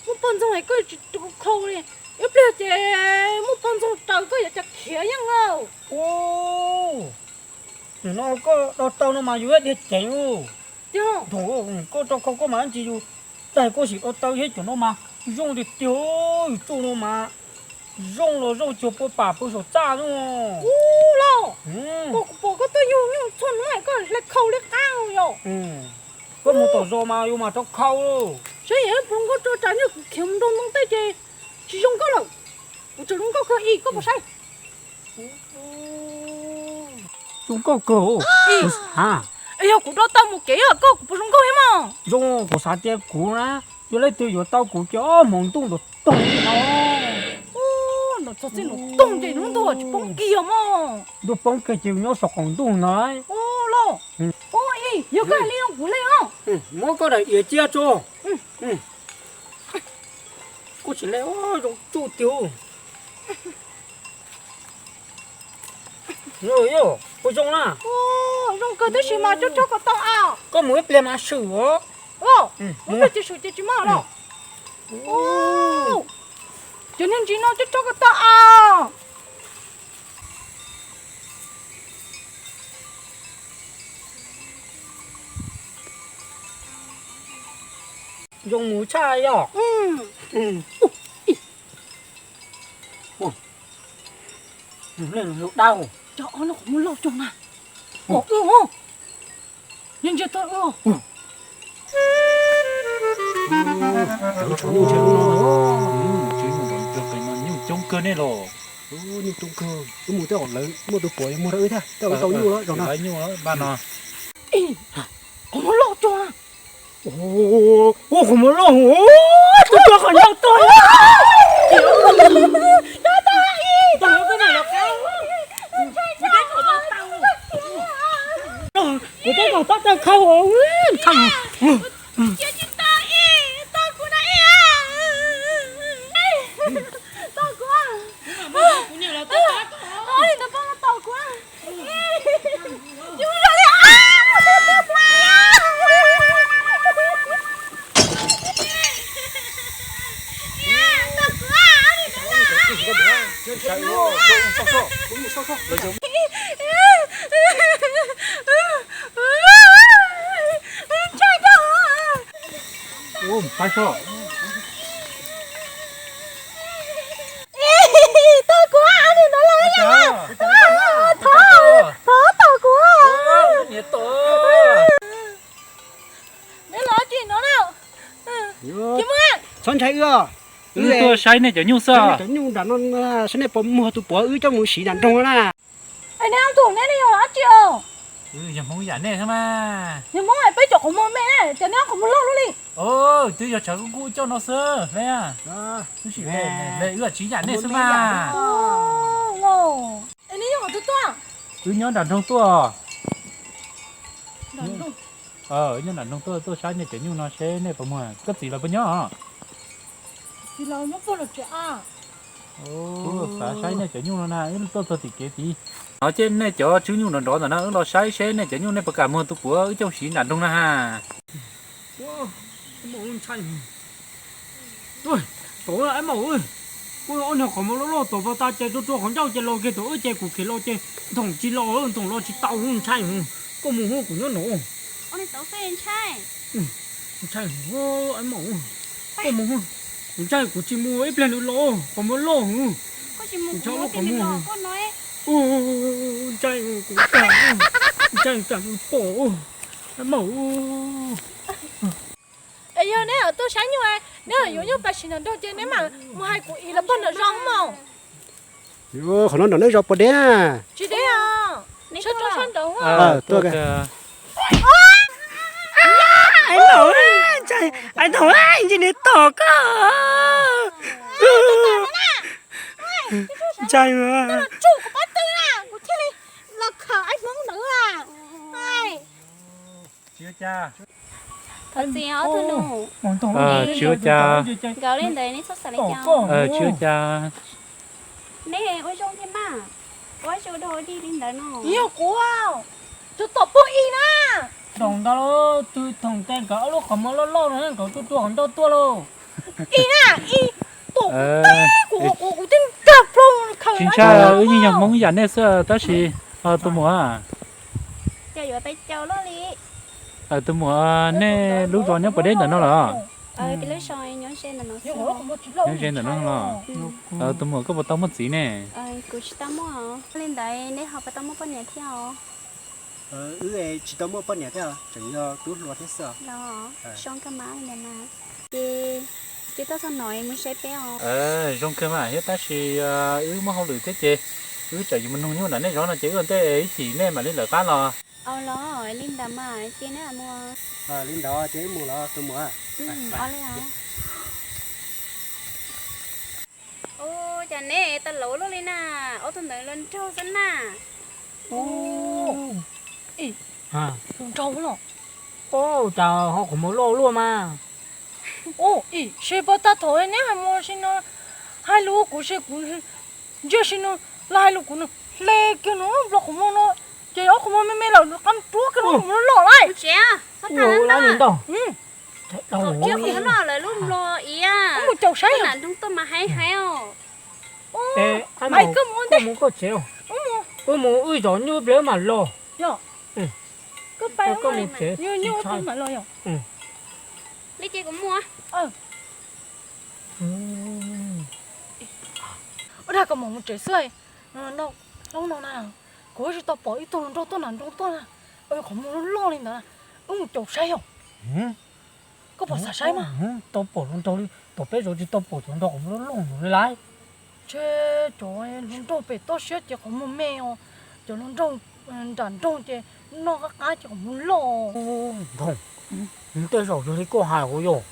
Muaj poj ntxoog es koj tsis khau li, ib pliag ces muaj poj ntxoog raws koj yuav cas khiav yeej lauj. Ub, nim no koj do tau no mas yus diag ceev ub. Tiag. Koj rau khau koj mas ntsis yus tag koj sim do tau thiab, cov no mas zoo tiag tiag, tsuj no mas zoo los zoo cuag pua pam pw saum txaj no. Ub lauj, koj pom koj tuaj yug nyuj txhua hnub koj hle khau li qab yom. Koj mus tom zos mas yus mam rov khau. Saib yog pom nkauj rau tas nyuj khiav mus nrog ntoo tej ces tsis zoo nkauj lawm. Kuv tseem zoo nkauj kawg ib, koj puas saib? Zoo nkauj kawg. Es yog kuv do tau mus kev koj kuv puas zoo nkauj thiab mog? Zoo, kuv xav tias kuv na, yog leej twg yuav tau kuv ces ob hmoov ntuj nrov toog li no. Nrov txog txij nrov toog ces lub ntuj tsis poob kiag mog. Ntuj poob kiag ces nyob saum qaum ntuj ntag. Ub lauj, ub ib, yog koj hais li no kuv hle os. Muab koj daim iav cia tso. Kuj tsis hle, zoo tsuj tiag. Ua zoo na. Zoo kawg tab sis mas cov tsob ko tau a. Koj mus ib pliag mas swm os. Mus ib pliag ces swm ces tsis muaj los. Cov niag ntsis no cov tsob ko tau a. Zoo mus tshaj yog. Dab, cov ob lub qhov muag loj cog na. Pom wb os. Yeej ntsia tau wb. Tswv nyuj coob kawg nej los. Nyuj coob kawg, wb mus tej zaum lawv muaj tus puav yuav muag rau wb thiab, tej zaum tau nyuj lawm zaum no. Qhov muag loj cog. Ua qhov muag loj, tus cua qhov ncauj tuag. Kuv twb kom tab tau khau. Tau kuv li ntawd lawm, thov, thov tau kuv. Neb los tsis no na. Txhob ntshai wb os. Wb tuaj saib nej cov nyuj xwb. Cov nyuj nram no, saib nej puas muag tus puav wb coj mus siv nram nroog na. Es neb ob tug neb yog dab tsi os? Yog Hmoob yam nej xwb mas. Yog Hmoob es peb cov qhov muag me na, cov neb qhov muag loj luaj li. Twb yog tshav kub kub coj no xwb, hle, wb sim hle, wb tsiv yam nej xwb mas. Es neb nyob qhov twg tuaj? Wb nyob nram nroog tuaj. Nyob nram nroog tuaj, tuaj saib nej cov nyuj no seb nej puas muag. Koj txiv lawv puas nyob? Txiv lawv nyob puag lawm tsev a. Xav saib nej cov nyuj no na, wb tuaj txog tim kev tid. No ces nej cov tswb nyuj nrov nrov ntawm no, wb los saib seb nej cov nyuj nej puas kam muag tus puav wb coj siv nram nroog na ha. Tod, ab maum, koj ob niag qhov muag loj loj tom pas tas ces rua rua qhov ncauj ces los kiag tom wb ces kuv khiav los ces nthoom tsis los, nthoom los tsis tau, ntshai. Koj mus hos kuv nyob no. Ntshai, ab maum, koj mus hos. Kuv ntshai kuv tsis mus ib pliag lawm los qhov muag loj hos. Kuv ntshai lub qhov muag. Ntshai kuv ntshai, ntshai cas pom, ab maum. Es yog neb tuaj saib nyuj, neb yuav nyuj pas siv nram nroog ces neb mam mus hais kuv ib los pog nram zos mas. Qhov no nram neb zos puas deb? Tsis deb os, sab nraud. Tuaj. Ab maum, ntshai, ab maum, ntshai nws tom koj. Ntshai. Tsuj kuv pob tw na, kuv thiaj li los khawm ab Hmoob ntawd. Thov txim os tus nus. Tsis ua cas. Nkawd li ntawd neb txhob xav li cas. Tsis ua cas. Neb ua zoo thiab mas, ua zoo dog dig li ntawd no. Yog kuv, tus tom pog ib na. Ntoos ntau, twb thoom tes nkawd ob lub qhov muag loj loj no nkawd tuaj tuaj qhov ncauj tuaj lauj. Ib na, ib, tuam kuv teb kuv, kuv, kuv twb nkag plaws khaws. Tsis ntshai, wb yeej yog Hmoob yam nej xwb tab sis, tus muam, cas yuav peb caug loj li. Tus muam, nej lub zos nyob puas deb ntawm no los? Nyob ze ntawm no los? Tus muam, koj puas tau muaj txiv ne? Kuv tsis tau muaj. Li ntawd neb ho puas tau muaj poj niam thiab os? Wb tsis tau muaj poj niam thiab, tseem yog tub hluas thiab xwb. Zoo kawg mas li ntawd na. Ces ces tuaj txog no mus saib peb os. Zoo kawg mas thiab tab sis wb muaj hauj lwm thiab ces wb tseem yuav mus nug nyuj nram nej zos no ces wb ua ntej ib chim nej mam li lawv qab los. Au los, li ntawd mas ces neb mus. Li ntawd ces wb mus los tus muam. Ua li os. Ua cas neb tau laus luaj li na, ob tug ntawd hluas nraug xwb na. Hluas nraug los? Cas ho qhov muag loj luaj mas. Ib, seb puas tag thaum neb hais mus si no, hais lus kuv seb kuv ntsia si no, los hais lus kuv no, hle kiag no nplo qhov muag no, ces ob qhov muag me me lawm qab ruab kiag no qhov muag loj lawm. Tsev, txhob tham ntau. Thaum tsev qhov muag loj lawm lub nplo iab. Mus caum saib nram nroog tuaj mas hais hais os. Maiv, koj mus ntej, wb mus wb zov nyuj ib pliag mam los. Koj pais, koj mus tsev, nyuj ib pliag mam los yom. Li ces kuv mus. Ua dag koj mus mus tsev xwb. Hnub no na, kuv tsis tau pom ib tug hluas nraug tuaj nram nroog tuaj na. Qhov muag loj loj li ntawd, wb mus caum saib yom. Koj puas xav saib mas? Tau pom hluas nraug li, tom peb zos tsis tau pom cov hluas nraug qhov muag loj loj li lauj. Ntshe cov hluas nraug pem toj siab ces qhov muag me os, cov hluas nraug nram nroog ces noj qab qab ces qhov muag loj. Nroog, tej zaum yog li koj hais hauv yog.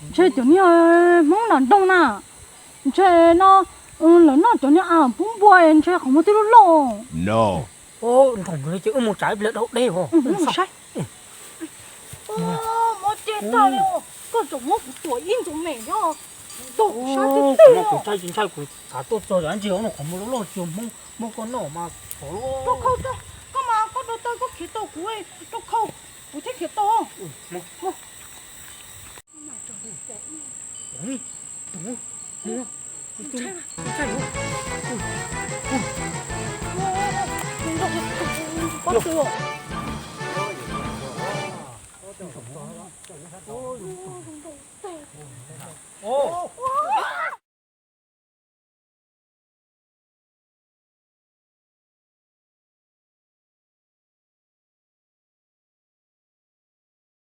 Ntshe cov niag Hmoob nram nroog na, ntshe no lawv noj cov niag av pub npua ntshe qhov muag twb loj loj. Nroog, ces wb mus tsam ib pliag dhau deb os. Mus saib. Mob ceg tag li os, koj tseem muab kuv tuam ib ntxuav mem nyob, ntog kuv sab tib teg os. Kuv ntshai tsis ntshai, kuv xav tuaj txog yam ntsis no qhov muag loj loj tsis yog Hmoob, muab koj noj mas thov. Rau khau, koj mas koj rau taw koj khiav tau kuv, rau khau, kuv thiaj khiav tau. Pob tw.